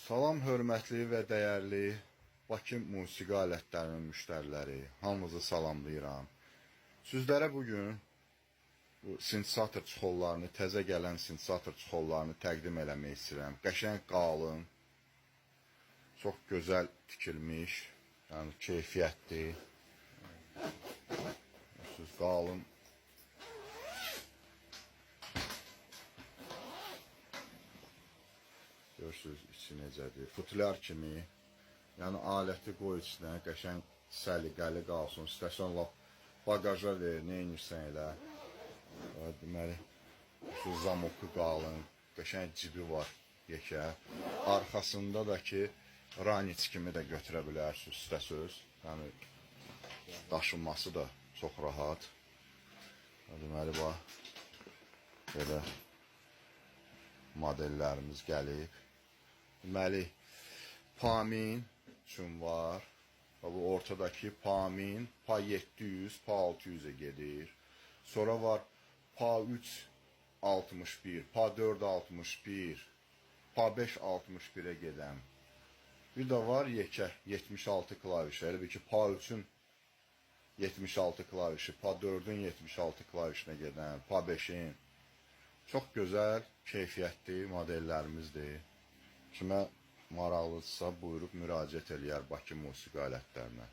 Salam hörmətli və dəyərli Bakı musiqi alətlərinin müştəriləri, hamınızı salamlayıram. Sizlərə bu gün bu sintezator çuxollarını, təzə gələn sintezator çuxollarını təqdim eləmək istəyirəm. Qəşəng qalın, çox gözəl tikilmiş, yəni keyfiyyətli. Görürsünüz, qalın. Görürsünüz içi necədir. Futlyar kimi. Yəni aləti qoy içinə, qəşəng səliqəli qalsın. İstəsən lap bagaja ver, nə edirsən elə. Deməli, şu zamoku qalın, qəşəng cibi var yekə. Arxasında da ki, raniç kimi də götürə bilərsiniz istəsəz. Yəni daşınması da çox rahat. Deməli, bax, belə modellərimiz gəlib. Deməli, Pamin üçün var. Və bu ortadakı Pamin, PA 700, PA 600-ə gedir. Sonra var PA 3 61, PA 4 61, PA 5 61-ə gedən. Bir də var yekə 76 klavişi. Elə bil ki, PA 3-ün 76 klavişi, PA 4-ün 76 klavişinə gedən, PA 5-in. Çox gözəl, keyfiyyətli modellərimizdir. Kimə maraqlıdırsa buyurub müraciət eləyər Bakı musiqi alətlərinə.